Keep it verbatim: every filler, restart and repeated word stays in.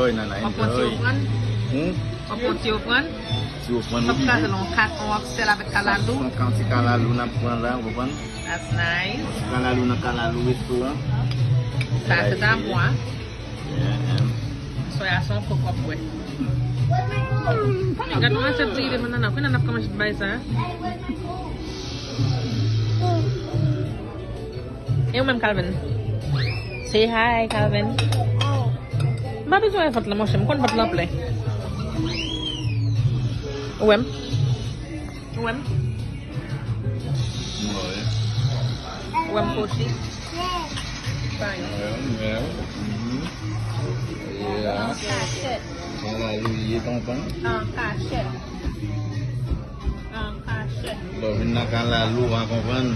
Enjoy, Nana, enjoy. W ap pran ti ofrann? Hmm? W ap pran ti ofrann? Ti ofrann, wi. W ap kraze l an kat, an oxtail avèk kalalou. Yon ti kalalou n ap pran la, w konprann? That's nice. Yon ti kalalou nan kalalou resto an. Sa se ta mwa. Yeah, yeah. Soya se yon kòk w ap bwè. Gade yon asyèt diri devan Nana. Kounya Nana ap kòmanse bay sa. E ou menm, Calvin? Say hi, Calvin. M pa bezwen wè vant lan, monchè. M konn vant lan plen. Ou wè m? Ou wè m? Mwen. Ou wè m kochi? Pa yon. Mwen, mwen. Mhm. Yeah. An kachèt. Kalalou ye, tonton. An kachèt. An kachèt. Lè w vin nan kalalou, w a konprann.